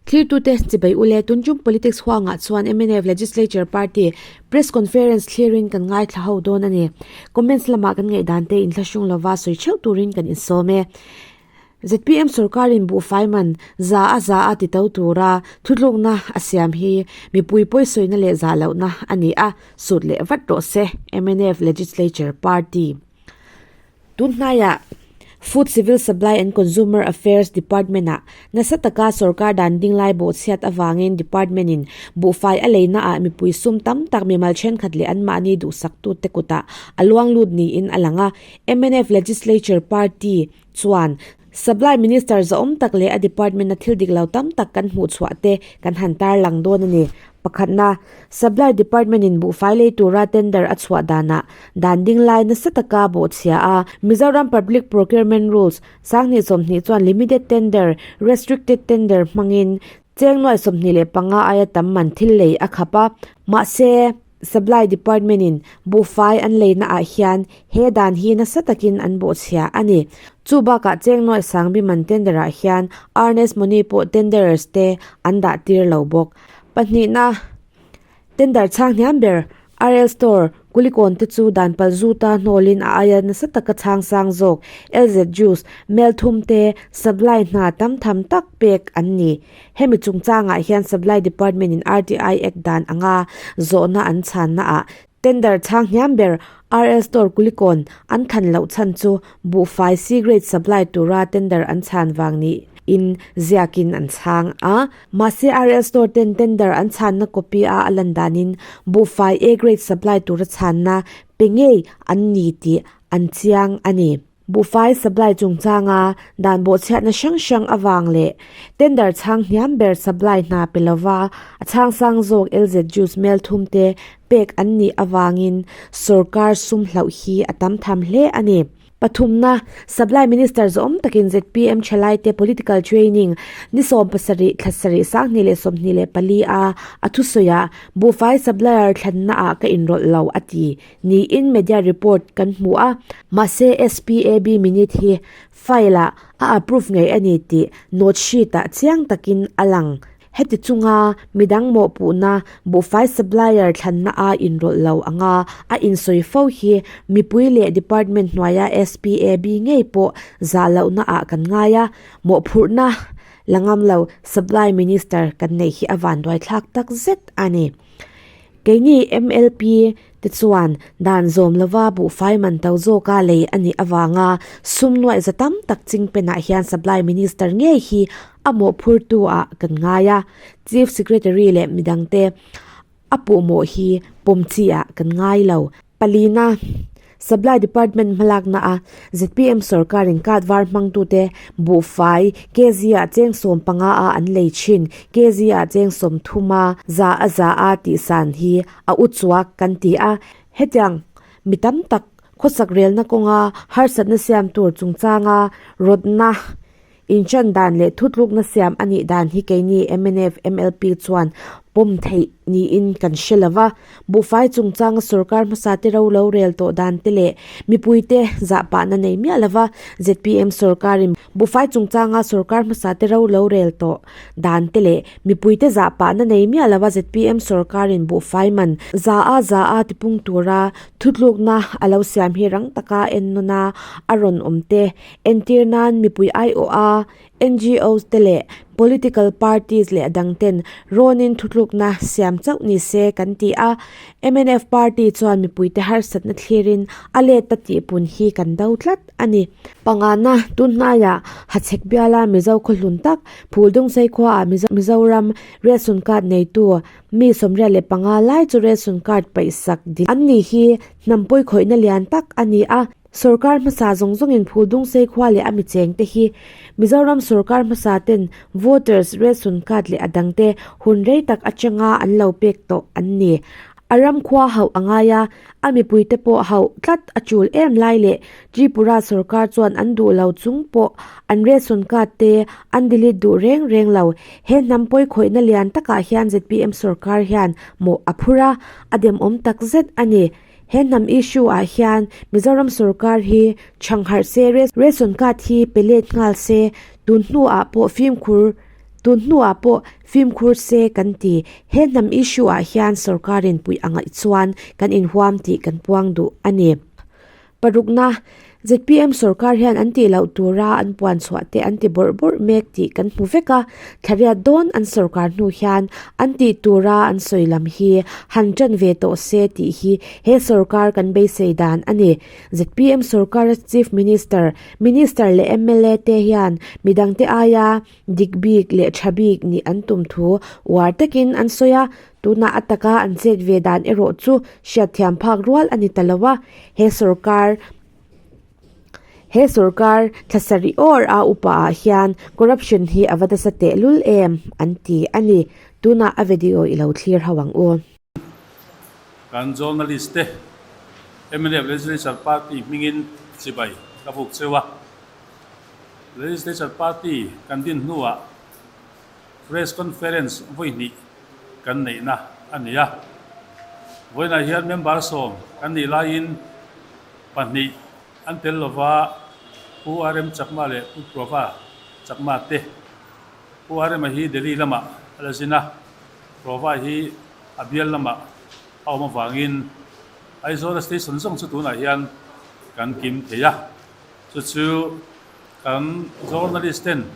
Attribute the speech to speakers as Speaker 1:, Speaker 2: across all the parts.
Speaker 1: Thlirtute chibai ule tuntum politics huangah chuan mnf Legislature Party Press Conference thlirin kan ngaithla ho dawn a ni. Comments lamah kan ngaihdan te inthlahrung lova sawi theuh turin kan insawm e. Zpm sorkarin buhfai man za a za a ti to tura thutlukna a siam hi mipui pawisawina leh zah lohna a ni a, sut leh vat rawh se, mnf Legislature Party. Tun hnaiah Food Civil Supply and Consumer Affairs Department-ah nasa taka sorkar dan ding lai bawhchhiat avangin department-in buhfai a leinaah mipui sum tam tak mimal thenkhat leh anmahni duhsaktute kutah a luang lut niin a lang a. Mnf Legislature Party chuan Supply Minister zahawm tak leh a department-a thil dik lo tam tak kan hmuh chhuah te kan han tarlang dawn a ni. Pakhatna, Supply Department-in buhfai lei tura tender a chhuah danah dan ding lai nasa taka bawhchhia a, Mizoram Public Procurement Rules sanghnih 20 chuan limited tender, restricted tender hmangin cheng nuai 25 aia tam man thil lei a khap a, mahse, Supply Department-in buhfai an leina ah hian he dan hi nasa takin an bawhchhia a ni. Chu bakah cheng nuai sangbi man tender ah hian earnest money pawh tenderers te an dah tir lo bawk. Pahnihna, tender chhang hniam ber RL Store, Kulikawn te chu dan pal zuta hnawlin a aia nasa taka chhang sang zawk LZ Juice, Mel thum te supply hna tam tham tak pek an ni. Hemi chungchangah hian Supply Department in RTI Act dan anga zawhna an chhanna ah tender chhang hniam ber RL Store Kulikawn an thlan loh chhan chu buhfai C-grade supply tura tender an chhan vang niin ziakin an chhang a. Mahse RL Store ten tender an chhanna copy a a lan danin buhfai A-grade supply tura chhanna pe ngei an ni tih an chiang a ni. Buhfai supply chungchanga dan bawhchhiatna hrang hrang avang leh tender chhang hniam ber supply hna pe lova a chhang sang zawk LZ Juice mel thum te pek an nih avangin sorkar sum hlauh hi a tam tham hle a ni. Pathumna, Supply Minister zawm takin zpm thalaite political training ni 70 thla sarih 2024 a a thusawi ah buhfai supplier thlanna ah ka inrawlh lo a ti niin media report kan hmu a, mahse SPAB minute hi file ah a approve ngei a ni tih note sheet ah chiang takin a lang. Heti chunga midang mawhpuhna buhfai supplier thlanna a inrawlh lo anga a insawi fo hi mipui leh department hnuaia SPAB ngei pawh zah lohna ah kan ngai a, mawhphurhna la ngam lo supply minister kan neih hi a vanduaithlak takzet a ni. Keini MLP te chuan dan zawm lova buhfai man to zawka lei a nih avanga sum nuaih za tam tak ching penah hian Supply Minister ngei hi a mawhphurtu ah kan ngai a, Chief Secretary leh midangte a puhmawh hi pawm chi ah kan ngai lo. Palina, Supply Department hmalakna a zpm sorkarin card var hmangtute buhfai kg ah cheng 15 a an lei thin, kg ah cheng 30 a za a za a tih san hi a u chuak kan ti a. Hetiang mi tam tak khawsak relna kawnga harsatna siam tur chungchanga rawtna Inchan dan leh thutlukna siam a nih dan hi keini mnf MLP chuan pawm theih niin kan hre lo va. Buhfai chungchanga sorkar hmasa te ro lo rel tawh dan te leh mipuite zahpahna nei miah lo va. Zpm sorkarin buhfai chungchanga sorkar hmasa te ro lo rel tawh dan te leh mipuite zahpahna nei miah lo va zpm sorkarin buhfai man za a za a tipung tura thutlukna a lo siam hi rang taka ennawn a a rawn awm te Entir nan mipui aiawh a, NGOs te leh political parties leh a dang ten rawnin thutlukna siam chauh ni se kan ti a. Mnf party chuan mipuite harsatna thlirin a let ta tih pun hi kan do tlat a ni. Pangana, tunhnaiah Hachhek biala Mizo khawhlun tak Phuldungsei khuaah Mizoram Ration Card neitu mi 85 lai chu ration card paihsak dil an ni hi hnampui khawihna lian tak a ni a. Sorkar hmasa zawng zawngin Phuldungsei khua leh a mi chengte hi Mizoram sorkar hmasa ten voters ration card leh a dangte hun rei tak atanga an lo pek tawh an ni. A ram khua hauh a ngai a, a mipuite pawh hauh tlat a tul em lai leh Tripura sorkar chuan an duh lo chung pawh an ration card te an delete duh reng reng lo. He hnam pawi khawihna lian takah hian zpm sorkar hian mawh a phur a, a demawm takzet a ni. He hnam issue ah hian Mizoram sorkar hi chhang harh se, ration card hi pe let nghal se, tun hnu ah pawh fimkhur Tun hnuah pawh fimkhur se kan ti. He hnam issue ah hian sorkarin puih a ngaih chuan kan inhuam tih kan puang duh a ni. Parukna, zpm sorkar hian an tih loh tura an puan chhuah te an ti bawrh bawrh mek tih kan hmu vek a, thlariat dawn an sorkar hnu hian an tih tura an sawi lam hi han tan ve tawh se tih hi he sorkar kan beisei dan a ni. Zpm sorkara Chief Minister, Minister leh mla te hian midangte aia dik bik leh tha bik nih an tum thu uar takin an sawi a, tunah a taka an chet ve dan erawh chu hriatthiam phak rual a ni ta lo a, he sorkar he sorkar thla sarih awr a upa ah hian corruption hi a va nasa tehlul em an ti a ni, tunah a video i lo thlir ho ang u.
Speaker 2: Kan journalist te mnf Legislature Party hmingin chibai ka buk cheu a. Legislature Party kan din hnuah Press Conference vawi hnih kan neihna a ni a. Vawiinah hian member sawm kan nih laiin pahnih an tel lova Pu RM Chakma leh Pu Prova Chakma te. Pu RM-a hi Delhi lamah a la zin a, Prova hi a bial lamah a awm avangin Aizawl-a station zawng chu tunah hian kan kim thei a. Chu chu kan journalist ten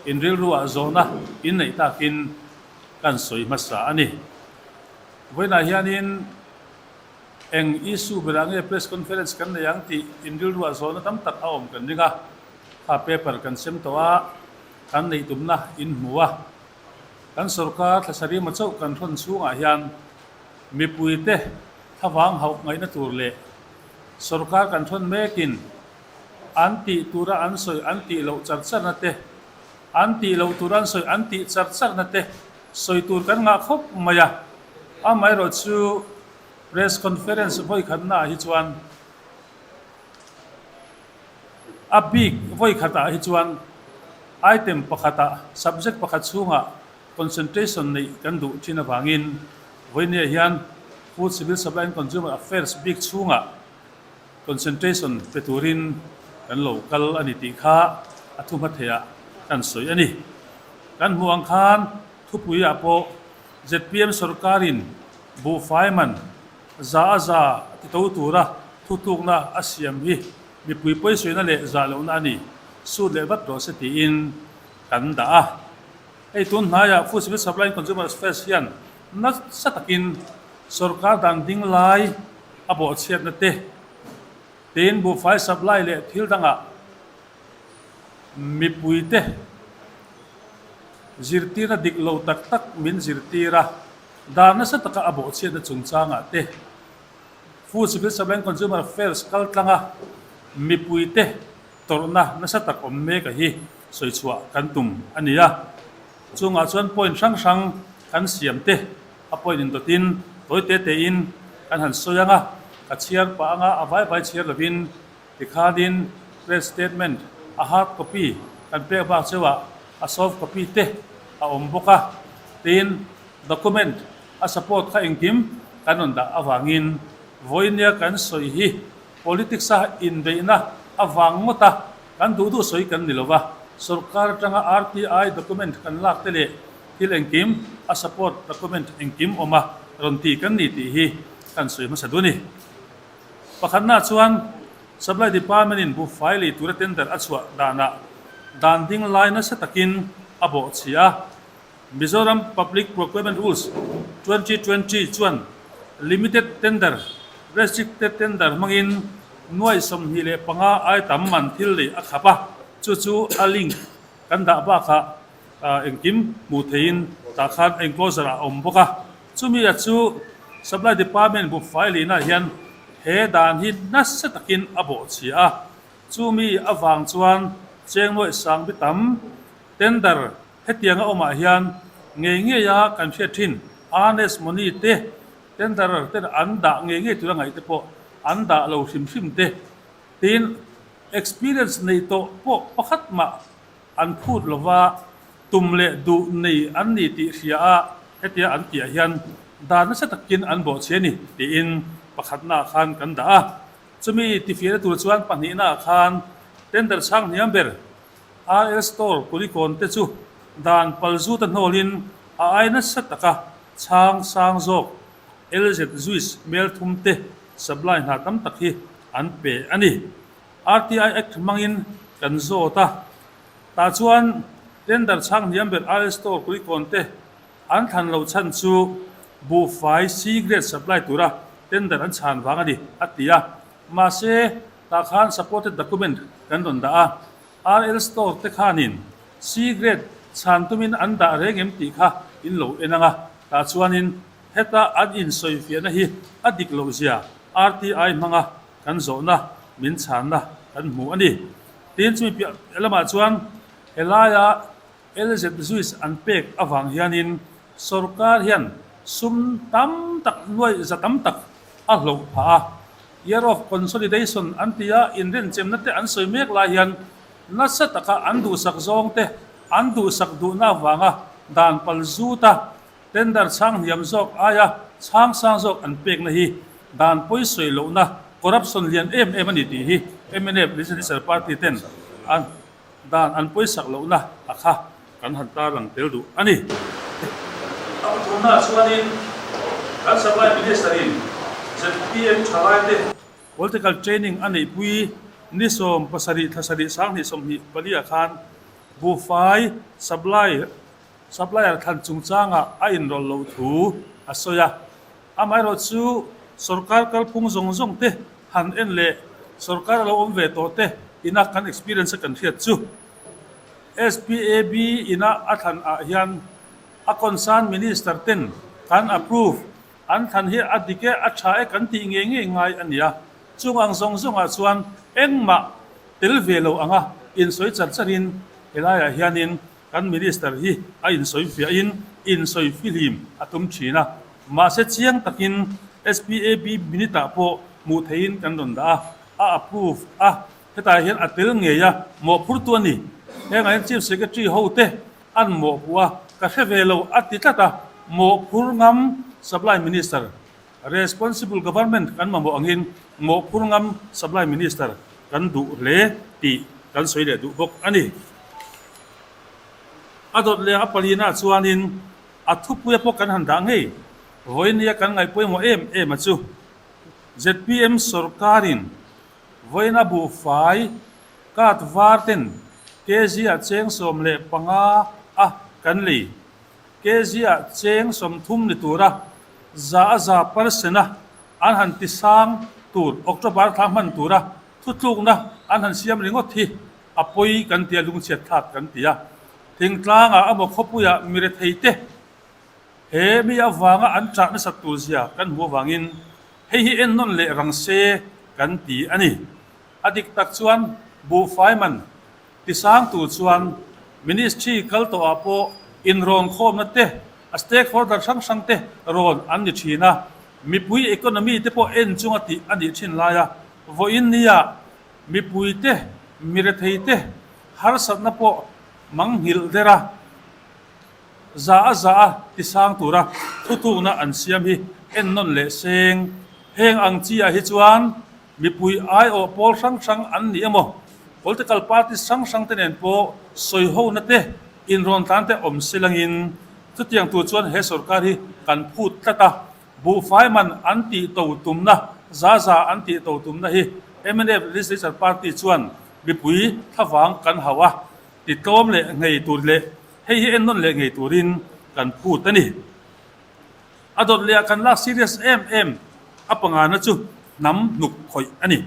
Speaker 2: in rilruah zawhna in neih takin kan sawi hmasa a ni. Vawiinah hianin eng issue berah nge press conference kan nei ang tih in rilruah zawhna tam tak a awm kan ring a, kha paper kan sem tawh a, kan neih tumna in hmu a. Kan sorkar thla sarima chauh kan hrawn chhungah hian mipuite thlavang hauh ngaihna tur leh Sorkar kan thawn mekin an tih tura an sawi an tih loh char charna te, an tih loh tura an sawi an tih char charna te sawi tur kan ngah khawp mai a. Amaherawh chu press conference vawi khatnaah hi chuan a bik vawi khatah hi chuan item pakhatah subject pakhat chhungah Concentration neih kan duh thin avangin vawinia hian Food, Civil Supply and Consumer Affairs bik chhungah concentration pe turin kan lo kal a ni tih kha a thu hma theiah kan sawi a ni. Kan hmuh ang khan thupuiah pawh zpm sorkarin buhfai man za a za ti to tura thutlukna a siam hi mipui pawisawiina leh zah lohna a ni, sut leh vat rawh se tiin kan dah a. Hei tun hnaiah Food Civil Supply and Consumer Affairs hian nasa takin sorkar dan ding lai a bawhchhiatna te, tin buhfai supply leh thil dangah mipuite zirtirna dik lo tak tak min zirtir a, dan nasa taka a bawhchhiatna chungchangah te Food Civil Supply and Consumer Affairs kaltlanga mipuite Tawrhna nasa tak awm mek a hi sawi chhuah kan tum a ni a, chungah chuan point hrang hrang kan siam te a point indawtin tawi te tein kan han sawi ang a, ka chhiar pah anga a vai vai chhiar lovin tikhanin press statement a hard copy kan pek bak cheuah a soft copy te a awm bawk a, tin document a support kha engkim kan rawn dah avangin vawinia kan sawi hi Politics a inbeihna avang ngawt a, kan duh duh sawi kan ni lo va, sorkar atanga RTI document kan lak te leh thil engkim a support document engkim awm a rawn ti kan ni tih hi kan sawi hmasa duh a ni. Pakhatna chuan Supply Department in buhfai lei tura tender a chhuah danah dan ding lai nasa takin a bawhchhia a, Mizoram Public Procurement Rules 2020 chuan Limited Tender, Restricted Tender hmangin nuai 25 ai tam man thil lei a khap a, chu chu a link kan dah bakah engkim hmuh theihin tah khan enclosure ah a awm bawk a. Chumi a chu Supply Department buhfai leinah hian he dan hi nasa takin a bawhchhia a, chumi avang chuan cheng nuai sang bi tam tender Hetianga awmah hian ngei ngeia kan hriat thin earnest money te, tenderer ten an dah ngei ngei tura ngaih te pawh an dah lo hrim hrim te, tin experience nei tawh pawh pakhat mah an phut lova tum leh duh nei an ni tih hria a hetia an tihah hian dan nasa takin an bawhchhe a ni tiin pakhatnaah khan kan dah a. Chumi tifiahna tur chuan pahnihnaah khan tender chhang hniam ber RL Store Kulikawn te chu Dan palzuta hnawlin a ai nasa taka chhang sang zawk LZ Juice melthum te supply hna tam tak hi an pe a ni. RTI Act hmangin kan zawt a, tah chuan tender chhang hniam ber RL Store Kulikawn te an thlan lo chhan chu buhfai C grade supply tura tender an chhan vang a ni, a ti a. Mahse, tah khan supported document kan rawn dah a. RL Store te khanin C grade chhan tumin an dah reng em tih kha in lo en ang a, tah chuanin heta an insawifiahna hi a dik loh zia RTI hmanga kan zawhna min chhanna kan hmu a ni. Tin, chumi piah lamah chuan helaia LZ Juice an pek avang hianin sorkar hian sum tam tak nuaih za tam tak a hloh phah a. Year of Consolidation an ti a, inrinchemna te an sawi mek lai hian nasa taka an duhsak zawng te an duhsak duhna avanga dan pal zuta tender chhang hniam zawk aia chhang sang zawk an pekna hi dan pawi sawi lohna corruption lian em em a ni tih hi mnf Legislature Party ten an Dan an pawisak lohna a kha kan han tarlang tel duh a ni. A pathumnaah chuanin kan Supply Minister-in zpm thalaite Political Training a neihpui ni 70 thla sarih 2024 ah khan buhfai supply supplier thlan chungchangah a inrawlh loh thu a sawi a. Amaherawh chu sorkar kalphung zawng zawng te han en leh sorkar a lo awm ve tawh te ina kan experience a kan hriat chu SPAB ina a thlan ah hian a concern minister ten kan approve an thlan hi a dik e a tha e kan tih ngei ngei ngai a nia. Chung ang zawng zawng ah chuan engmah tel ve lo anga insawi char char in helai ah hianin Kan Minister hi a insawifiahin insawifihlim a tum thin a, mahse chiang takin SPAB minute-ah pawh hmuh theihin kan rawn dah a, a approve a, hetah hian a tel ngei a, mawhphurtu a ni. Hengah hian Chief Secretary hote an mawhpuh a, ka hre ve lo a ti tlat a, mawhphur ngam Supply Minister, Responsible Government kan mamawh angin mawhphur ngam Supply Minister kan duh hle tih kan sawi leh duh bawk a ni. A dawt leh a palina chuanin a thupuia pawh kan han dah ngei. Vawinia kan ngaih pawimawh em em a chu zpm sorkarin vawiina buhfai card var ten kg ah cheng 15 a kan lei kg ah cheng 30 ni tura za a za percent a an han ti sang tur October thla hman tura thutlukna an han siam ringawt hi A pawi kan ti a, lungchhiat thlak kan ti a. Thingtlangah emaw khawpuiah mi rethei te he mi avanga an chah nasat tur zia kan hmuh avangin hei hi ennawn leh rang se kan ti a ni. A dik tak chuan buhfai man tisang tur chuan Ministry kal tawhah pawh inrawn khawmna te, a stakeholder hrang hrang te rawn an ni thin a, mipui economy te pawh en chunga tih a nih thin laia vawiin nia Mipuite, miretheite harsatna pawh mangnghilh der a, za a za a tisang tura thutukna an siam hi ennawn leh seng. Heng ang chi ah hi chuan mipui aiawh pawl hrang hrang an ni emaw, political parties hrang hrang te nen pawh sawihona te, inrawn tlan te awm se langin chutiang tur chuan he sorkar hi kan phut tlat a. Buhfai man an tih to tumna, za za an tih to tumna hi mnf Legislature Party chuan mipui thlavang kan hauh a, ti tlawm leh ngei tur leh hei hi ennawn leh ngei turin kan phut a ni. A dawt leh ah kan lak serious em em a pangana chu hnam hnuk khawih a ni.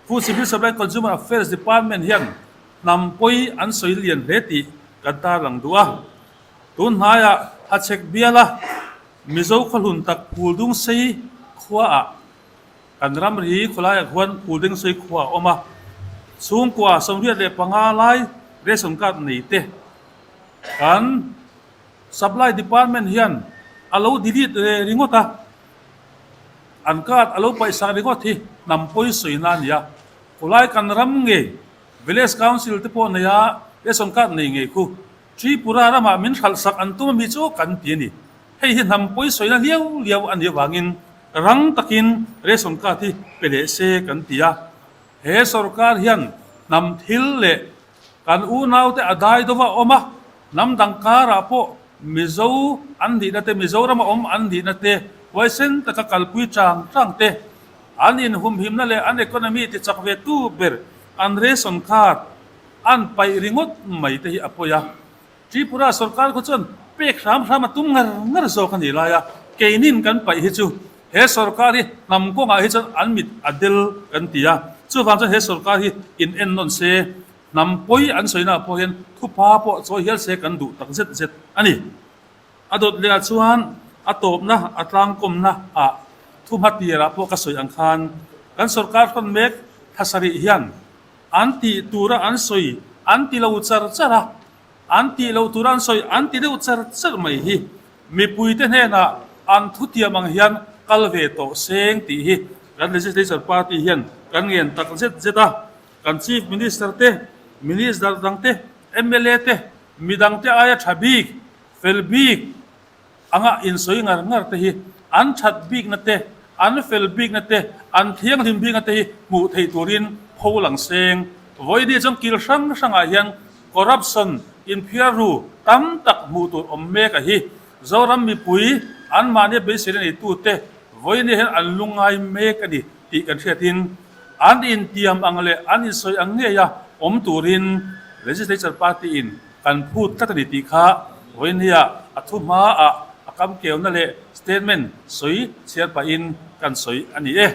Speaker 2: Food Civil Supply Consumer Affairs Department hian hnam pawi an sawi lian hle tih kan tarlang duh a. Tun hnaiah Hachhek biala Mizo khawhlun tak Phuldungsei khuaah kan ramri khawlaiah khuan Phuldungsei khua a awm a, chhungkua 85 lai ration card nei te kan Supply Department hian a lo delete ve ringawt a, an card a lo paihsak ringawt hi hnam pawi sawina a ni a, khawlai kan ram ngei Village Council te pawh nei a ration card nei ngei khu Tripura ramah min hralhsak an tum ami chu kan ti a ni. Hei hi hnam pawi sawina liau liau a nih avangin rang takin ration card hi pe leh se kan ti a. He sorkar hian hnam thil leh kan unaute a dai dova awm a. Hnam dang karah pawh Mizo an nihna te, Mizorama awm an nihna te, huaisen taka kalpui chang chang te, an inhumhimna leh an economy ti chak ve tu ber an ration card an paih ringawt mai te hi a pawi a. Tripura sorkar khaw chuan pek hram hram a tum ngar ngar zawk a nih lai a, keinin kan paih hi chu he sorkar hi hnam kawngah hi chuan an mit a del kan ti a, chuvang chuan he sorkar hi in ennawn se, hnam pawi an sawina pawh hian thupa pawh chawi hial se kan duh tak zet zet a ni. A dawt leh ah chuan a tawpna a tlangkawmna ah thuhma tirah pawh ka sawi ang khan kan sorkar hrawn mek thasarih hian An tih tura an sawi an ti lo char char a, an tih loh tura an sawi an ti deuh char char mai hi mipuite hnenah an thutiam ang hian kal ve tawh seng tih hi kan Legislature Party hian kan ngen tak zet zet a. Kan Chief Minister te, Minister dang te, mla te, midang te aia tha bik, fel bik, Anga insawi ngar ngar te hi an that bikna te, an fel bikna te, an thianghlim bikna te hi hmuh theih turin pho lang seng. Vawiini chuan kil hrang hrangah hian corruption inphiar ru tam tak hmuh tur awm mek a hi. Zoram mipui anmahnia beiseina neitute vawiini hian an lungngai mek a ni tih kan hriatin an intiam ang leh an insawi ang ngeia awm turin Legislature Party-in Kan phut tlat a ni tih kha vawinia a thu hmaah a kam keuna leh statement sawi chhiar pahin kan sawi a ni e.